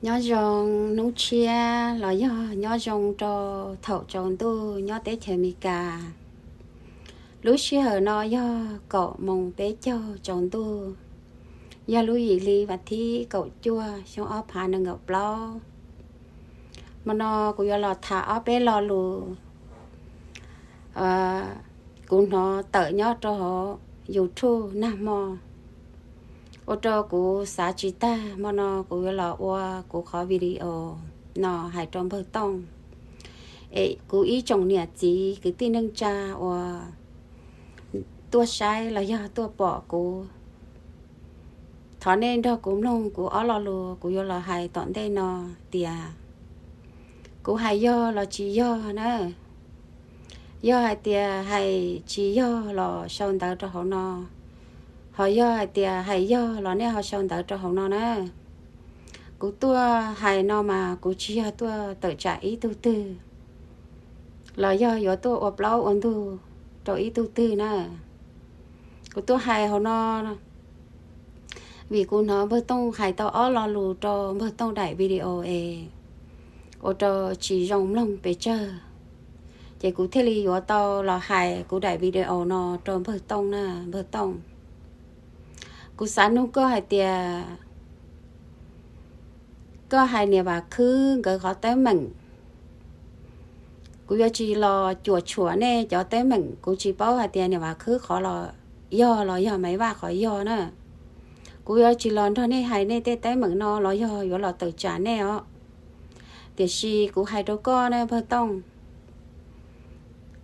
Nyob zoo hnub tshiab los yog nyob zoo rau thaum tsaus ntuj nyob teb chaws Amelikas. Lub sij hawm no yog kaum moos peb caug tsaus ntuj, yog lub yim hli vas thib kaum cuaj xyoo ob phav nees nkaum plaub. Hmo no kuv yuav los tham ob peb lo lus kuv hnov tawm nyob rau hauv YouTube nag hmo, ua rau kuv xav tsis tag. Hmo no kuv yuav los ua kuv qhov video no hais rau npawg Tooj, es kuv ib tsoom niam txiv kwv tij neej tsa uas tuaj saib los yog tuaj pom kuv, thov nej nrog kuv mloog kuv ob lo lus kuv yuav los hais tom ntej no tias kuv hais yog los tsis yog na. Yog hais tias hais tsis yog los sau ntawv rau hauv no, ho yog hais tias hais yog los nej ho sau ntawv rau hauv no na. Kuv tuaj hais no mas kuv tsis yog tuaj tawm tsam ib tug twg los yog yuav tuaj ua plaub ua ntug rau ib tug twg na. Kuv tuaj hais hauv no vim kuv hnov npawg Tooj hais tau ob lo lus rau npawg Tooj daim video es ua rau tsis zoo mloog pes tsawg, ces kuv thiaj li yuav tau los hais kuv daim video no rau npawg Tooj na. Npawg Tooj, kuv xav nug koj hais tias koj hais niam Vam Khwb nkawd qhov teeb meem, kuv yuav tsis los cuam tshuam nej cov teeb meem. Kuv tsis paub hais tias niam Vam Khwb qhov los yog los yog Maiv Vaj qhov yog na. Kuv yuav tsis los nrog nej hais nej tej teeb meem no los yog yuav los tawm tsam nej os. Tiam sis kuv hais rau koj na npawg Tooj,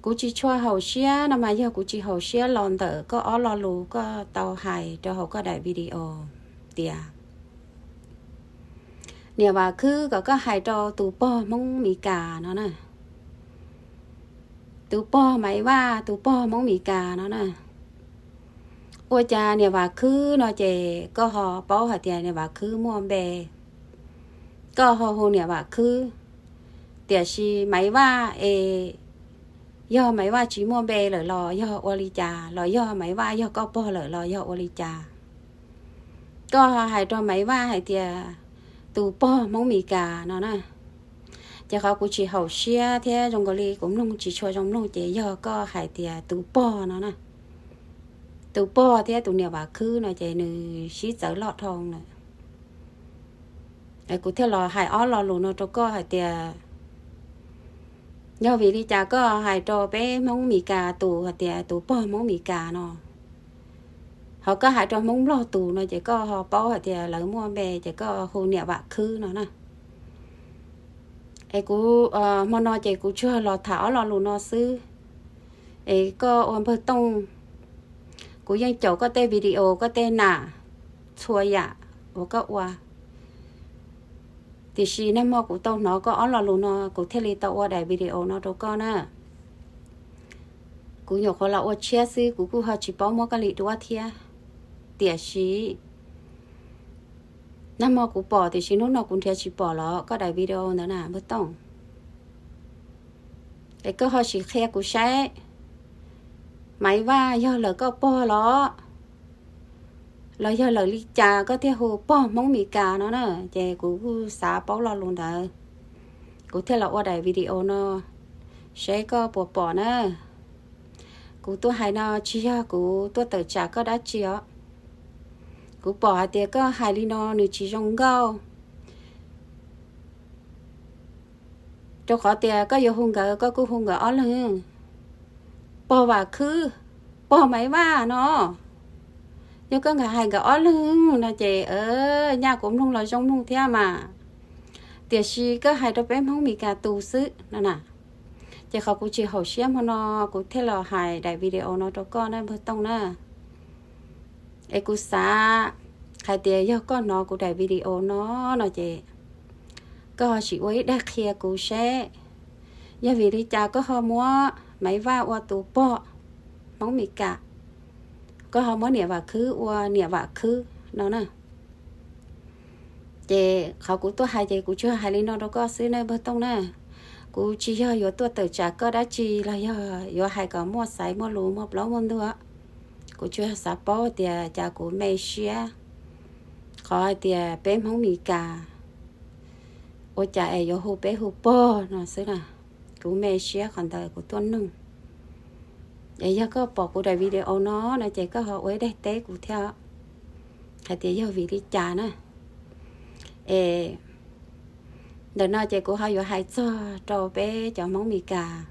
kuv tsis tshua haum siab no mas yog kuv tsis haum siab los ntawm koj ob lo lus koj tau hais rau hauv koj daim video tias niam Vam Khwb kom koj hais rau tus pog Hmoob Meskas no na, tus pog Maiv Vaj, tus pog Hmoob Meskas no na. Ua cas niam Vam Khwb no ces koj ho paub hais tias niam Vam Khwb muaj npe, koj ho hu niam Vam Khwb, tiam sis Maiv Vaj es yog Maiv Vaj tsis muaj npe lawm los yog ua li cas, los yog Maiv Vaj yog koj pog lawm los yog ua li cas? Koj ho hais rau Maiv Vaj hais tias tus pog Hmoob Meskas no na. Ces qhov kuv tsis haum siab thiab zoo nkaus li kuv mloog tsis tshua zoo mloog ces yog koj hais tias tus pog no na. Tus pog thiab tus niam Vam Khwb no ces nws sib txawv loj dhau lawm. Kuv thiaj los hais ob lo lus no rau koj hais tias yog vim li cas koj hais rau peb Hmoob Meskas tus hais tias tus pog Hmoob Meskas no, ho koj hais rau Hmoob Nplog tus no ces koj ho paub hais tias lawv muaj npe ces koj hu niam Vam Khwb no na. Es kuv, hmo no ces kuv tsuas los tham ob lo lus no xwb. Es koj ua npawg Tooj, kuv yeej caum koj tej video, koj tej nam, txhua yam uas koj ua. Tiam sis nag hmo kuv tau hnov koj ob lo lus no kuv thiaj li tau ua daim video no rau koj na. Kuv nyuam qhuav los ua tshiab xwb, kuv kuj ho tsis paub muab koj li duab thiab. Tiam sis nag hmo kuv pom, tiam sis hnub no kuv nrhiav tsis pom los koj daim video ntawd na npawg Tooj. Es koj ho sim qhia kuv saib, Maiv Vaj yog lawm koj pog los, los yog lawm li cas koj thiaj hu pog Hmoob Meskas no na? Ces kuv kuj xav paub lo lus ntawd, kuv thiaj los ua daim video no seb koj puas pom na. Kuv tuaj hais no tsis yog kuv tuaj tawm tsam koj dab tsi os. Kuv pom hais tias koj hais li no nws tsis zoo nkauj, rau qhov tias koj yuav hu nkawd koj kuj hu nkawd ob leeg, pog Vam Khwb, pog Maiv Vaj no. Yog koj nkag hais nkawd ob leeg no ces nyaj kuv mloog los zoo mloog thiab mas, tiam sis koj hais rau peb Hmoob Meskas tus xwb no na. Ces qhov kuv tsis haum siab hmo no kuv thiaj los hais daim video no rau koj na npawg Tooj na. Es kuv xav hais tias yog koj hnov kuv daim video no no ces koj ho sim ua ib daim qhia kuv seb yog vim li cas koj ho muab Maiv Vaj ua tus pog Hmoob Meskas, koj ho muab niam Vam Khwb ua niam Vam Khwb no na. Ces qhov kuv tuaj hais ces kuv tsuas hais li no rau koj xwb na npawg Tooj na. Kuv tsis yog yuav tuaj tawm tsam koj dab tsi los yog yuav hais kom muaj xaiv muaj lus muaj plaub muaj ntug. Kuv tsuas xav paub tias cas kuv me siab qhov hais tias peb Hmoob Meskas Ua cas es yuav hu peb hu pog no xwb na. Kuv me siab qhov ntawd kuv tuaj nug. Es yog koj pom kuv daim video no no ces koj ho ua ib daim teb kuv thiab hais tias yog vim li cas na. Es ntawm no ces kuv ho yuav hais txog rau peb cov Hmoob Meskas.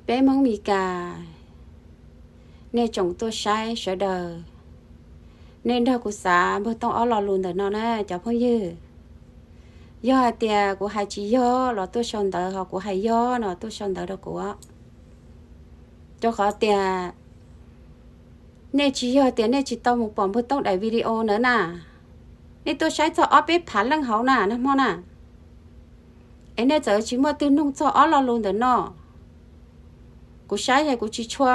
Peb Hmoob Meskas, nej tsoom tuaj saib sawv daws, nej nrog kuv xav npawg Tooj ob lo lus ntawm no na cov phooj ywg. Yog hais tias kuv hais tsis yog los tuaj sau ntawv, ho kuv hais yog no tuaj sau ntawv rau kuv. Rau qhov tias nej tsis yog tias nej tsis tau mus pom npawg Tooj daim video ntawd na, nej tuaj saib txog ob peb phav leej hauv na nag hmo na, es nej txawm tsis muaj twg nug txog ob lo lus ntawm no. Kuv saib es kuv tsis tshua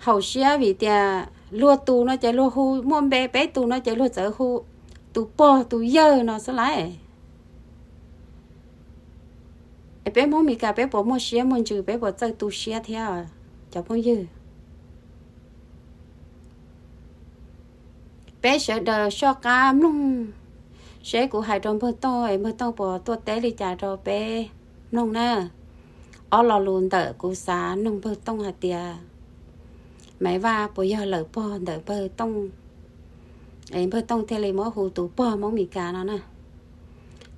haum siab vim tias luag tus no ces luag hu muaj npe, peb tus no ces luag txawv hu tus pog tus yawg no xwb lauj. Es peb Hmoob Meskas peb puas muaj siab muaj ntsws, peb puas txawj tu siab thiab cov phooj ywg? Peb sawv daws soj qab mloog seb kuv hais rau npawg Tooj es npawg Tooj puas tuaj teb li cas rau peb mloog na. Ob lo lus ntawm kuv xav nug npawg Tooj hais tias Maiv Vaj puas yog lawm pog ntawm npawg Tooj, es npawg Tooj thiaj li muab hu tus pog Hmoob Meskas no na.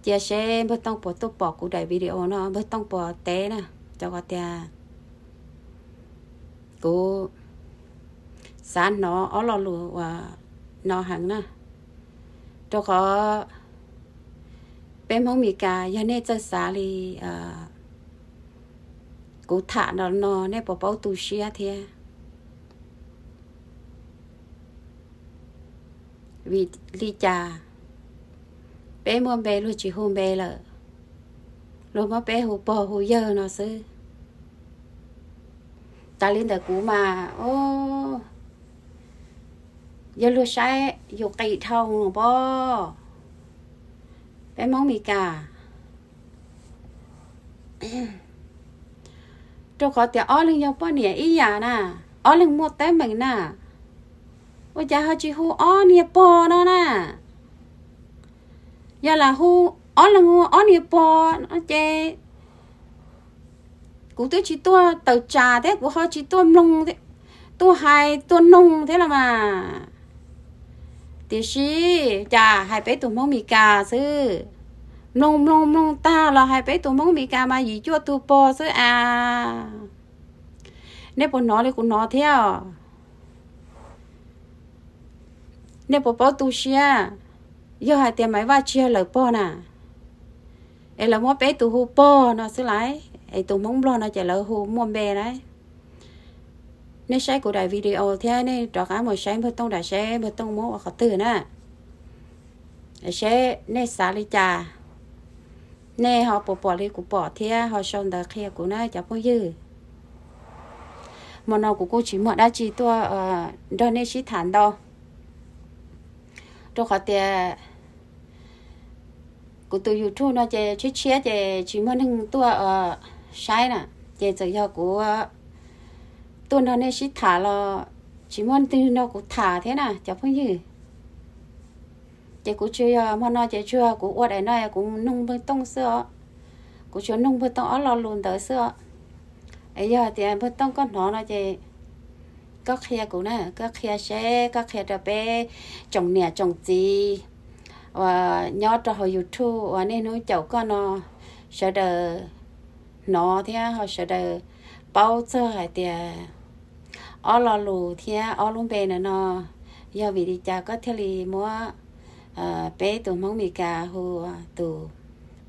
Cia seb npawg Tooj puas tuaj pom kuv daim video no, npawg Tooj puas teb na. Rau qhov tias kuv xav hnov ob lo lus uas no heev na. Rau qhov peb Hmoob Meskas yog nej txawj xav li kuv tham no, nej puas paub tu siab thiab? Vim li cas peb muaj npe luag tsis hu npe lawm, luag muab peb hu pog hu yawg no xwb? Tas li ntawm kuv mas, yog luag saib yus qis dhau pob, peb Hmoob Meskas. Rau qhov tias ob leeg yog poj niam ib yam na, ob leeg muaj teeb meem na, ua cas ho tsis hu ob niag pog no na? Yog lam hu ob leeg hu ob niag pog no ces kuv twb tsis tuaj tawm tsam thiab kuv ho tsis tuaj mloog, tuaj hais tuaj noog thiab los mas. Tiam sis cas hais peb tus Hmoob Meskas xwb, mloog mloog mloog tag los hais peb tus Hmoob Meskas mas yim cuaj tug pog xwb as. Nej puas hnov li kuv hnov thiab? Nej puas paub tu siab? Yog hais tias Maiv Vaj tsis yog lawm pog na, es lawv muab peb tus hu pog no xwb lauj, es tus Hmoob Nplog no ces lawv hu muaj npe lauj. Nej saib kuv daim video thiab nej rov qab mus saib npawg Tooj daim seb npawg Tooj muab ua qhov twg na. Seb nej xav li cas, nej ho puas pom li kuv pom thiab ho sau ntawv qhia kuv na cov phooj ywg. Hmo no kuv kuj tsis muaj dab tsi tuaj nrog nej sib tham ntau, rau qhov tias kuv tus YouTube no ces tshiab tshiab ces tsis muaj neeg tuaj saib na, ces txawm yog kuv tuaj nrog nej sib tham los tsis muaj neeg nrog kuv tham thiab na cov phooj ywg. Ces kuv tsuas yog hmo no ces tsuas kuv ua daim no kuv noog npawg Tooj xwb os, kuv tsuas noog npawg Tooj ob lo lus ntawd xwb os. Es yog tias npawg Tooj koj hnov no ces koj qhia kuv na, koj qhia seb, koj qhia rau peb tsoom niam tsoom txiv uas nyob rau hauv YouTube uas niaj hnub caum koj no sawv daws hnov thiab ho sawv daws paub txog hais tias ob lo lus thiab ob lub npe ntawm no yog vim li cas koj thiaj li muab peb tus Hmoob Meskas hu tus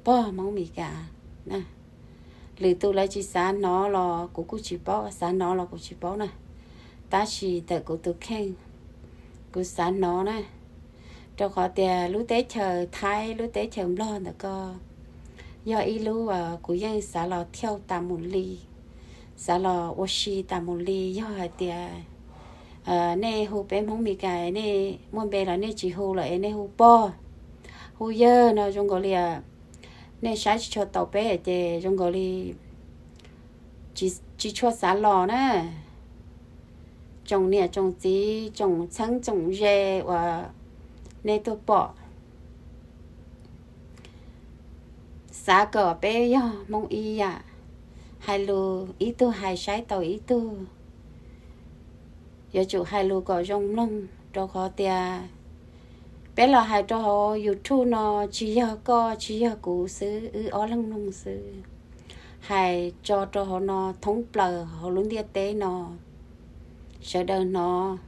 pog Hmoob Meskas. Lwm tus lawv tsis xav hnov los kuv kuj tsis paub, xav hnov los kuv tsis paub na, tab sis ntawm kuv tus kheej kuv xav hnov na, rau qhov tias lub teb chaws Thaib lub teb chaws Nplog ntawm ko yog ib lub kuv yeej xav los thauj tas mus li, xav los ua si tas mus li. Yog hais tias nej hu peb Hmoob Meskas nej muaj npe los nej tsis hu lawm es nej hu pog hu yawg no zoo nkaus li nej saib tsis tshua taus peb ces zoo nkaus li tsis tshua xav los na. Tsoom niam tsoom txiv tsoom txheeb tsoom ze uas nej tuaj pom Xav kom peb yog Hmoob ib yam, hais lus ib tug hais saib tau ib tug. Yuav tsum hais lus kom zoo mloog, rau qhov tias peb los hais rau hauv YouTube no, tsis yog koj tsis yog kuv xwb, wb ob leeg mloog xwb. Hais tso rau hauv no thoob plaws hauv lub ntiaj teb no, sawv daws hnov.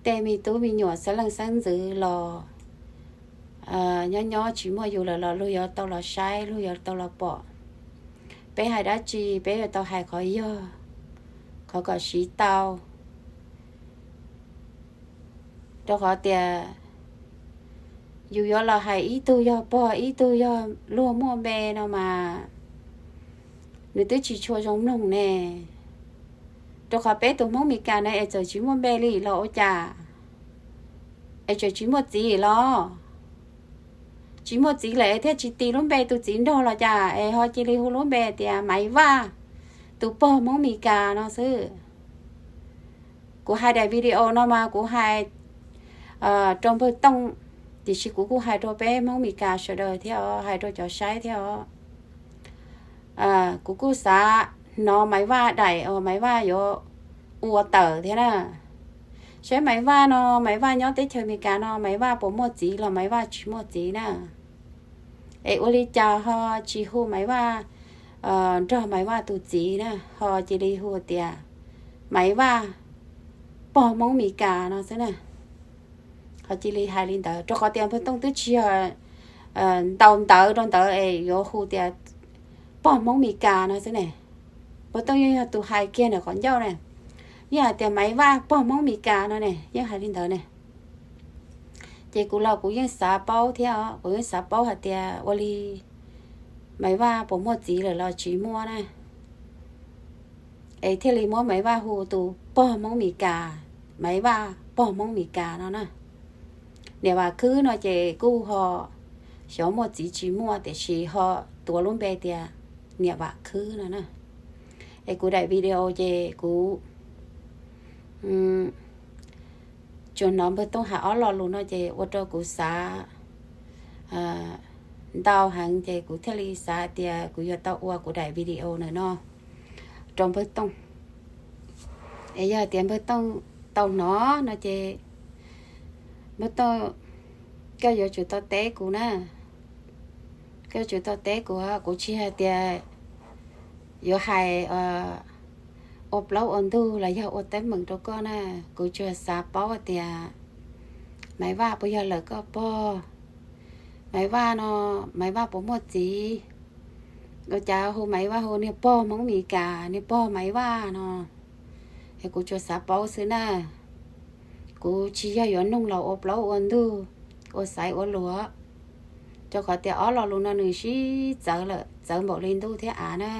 Tej me tub me nyuam xeeb leej xeeb ntxwv los nyob nyob tsis muaj yus lawm los luag yuav tau los saib, luag yuav tau los pom. Peb hais dab tsi peb yuav tau hais qhov yog, qhov kom siv tau. Rau qhov tias yus yuav los hais ib tug yog pog ib tug yog luag muaj npe no mas nws twb tsis tshua zoo mloog ne. Rau qhov peb tus Hmoob Mes Kas na es txawm tsis muaj npe li los ua cas, es txawm tsis muaj txiv los, tsis muaj txiv lawm es thiaj tsis tis lub npe tus txiv nrog los cas es ho cia li hu lub npe tias Maiv Vaj, tus pog Hmoob Mes Kas no xwb. Kuv hais daim video no mas kuv hais rau npawg Tooj, tiam sis kuv kuj hais rau peb Hmoob Mes Kas sawv daws thiab os, hais rau cov saib thiab os. Kuv kuj xav hnov Maiv Vaj daim uas Maiv Vaj yuav ua tawm thiab na. Saib Maiv Vaj no, Maiv Vaj nyob teb chaws Amelikas no Maiv Vaj puas muaj txiv los Maiv Vaj tsis muaj txiv na. Es ua li cas ho tsis hu Maiv Vaj nrog Maiv Vaj tus txiv na, ho cia li hu tias Maiv Vaj pog Hmoob Mes Kas no xwb na. Ho cia li hais li ntawd rau qhov tias npawg Tooj twb tsis yog ntaus ntawv rau ntawd es yuav hu tias pog Hmoob Mes Kas no xwb ne. Npawg Tooj yeej yog tus hais kiag ntawm qhov ncauj ne, yeej hais tias Maiv Vaj pog Hmoob Mes Kas no ne, yeej hais li ntawd ne. Ces kuv los kuv yeej xav paub thiab os, kuv yeej xav paub hais tias ua li Maiv Vaj puas muaj txiv lawm los tsis muaj na, es thiaj li muab Maiv Vaj hu tus pog Hmoob Mes Kas, Maiv Vaj pog Hmoob Mes Kas no na. Niam Vam Khwb no ces kuj ho xyov muaj txiv tsis muaj tiam sis ho tuav lub npe tias Niam Vam Khwb no na. Es kuv daim video ces kuv tsuas hnov npawg Tooj hais ob lo lus no ces ua rau kuv xav ntau heev ces kuv thiaj li xav tias kuv yuav tau ua kuv daim video ntawm no rau npawg Tooj. Es yog tias npawg Tooj tau hnov no ces npawg Tooj, koj yuav tsum tau teb kuv na. Koj yuav tsum tau teb kuv, kuv tsis hais tias yuav hais ua plaub ua ntug los yog ua teeb meem rau koj na. Kuv tsuas xav paub tias Maiv Vaj puas yog lawv koj pog? Maiv Vaj no, Maiv Vaj puas muaj txiv? Ua cas hu Maiv Vaj hu niag pog Hmoob Mes Kas, niag pog Maiv Vaj no? Es kuv tsuas xav paub xwb na. Kuv tsis yog yuav noog los ua plaub ua ntug, ua xaiv ua lus, rau qhov tias ob lo lus no nws sib txawv lawm, txawv npaum li ntuj thiab av na.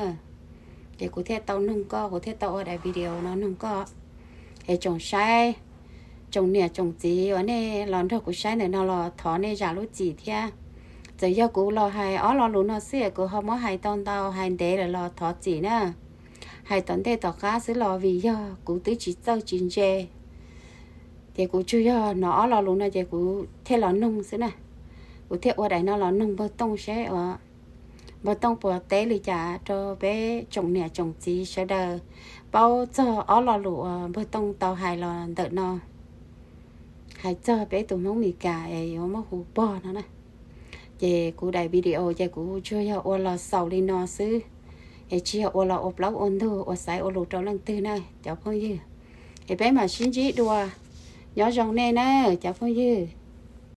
Ces kuv thiaj tau noog koj, kuv thiaj tau ua daim video no noog koj. Es tsoom saib, tsoom niam tsoom txiv uas nej los nrog kuv saib ntawm no los thov nej zam lub txim thiab. Txawm yog kuv los hais ob lo lus no xwb es kuv ho muab hais tau ntau hais ntev lawm los thov txim na. Hais tom ntej tom qab xwb los vim yog kuv twb tsis txawj tsis ntse, ces kuv tsuas yog hnov ob lo lus no ces kuv thiaj los noog xwb na. Kuv thiaj ua daim no los noog npawg Tooj seb uas npawg Tooj puas teb li cas rau peb tsoom niam tsoom txiv sawv daws paub txog ob lo lus uas npawg Tooj tau hais los ntawm no, hais txog peb tus Hmoob Mes Kas es yuav muab hu pog no na. Ces kuv daim video ces kuv tsuas yog ua los xaus li no xwb, es tsis yog ua los ua plaub ua ntug ua xaiv ua lus rau leej twg na cov phooj ywg. Es peb mam sib ntsib dua, nyob zoo nej na cov phooj ywg.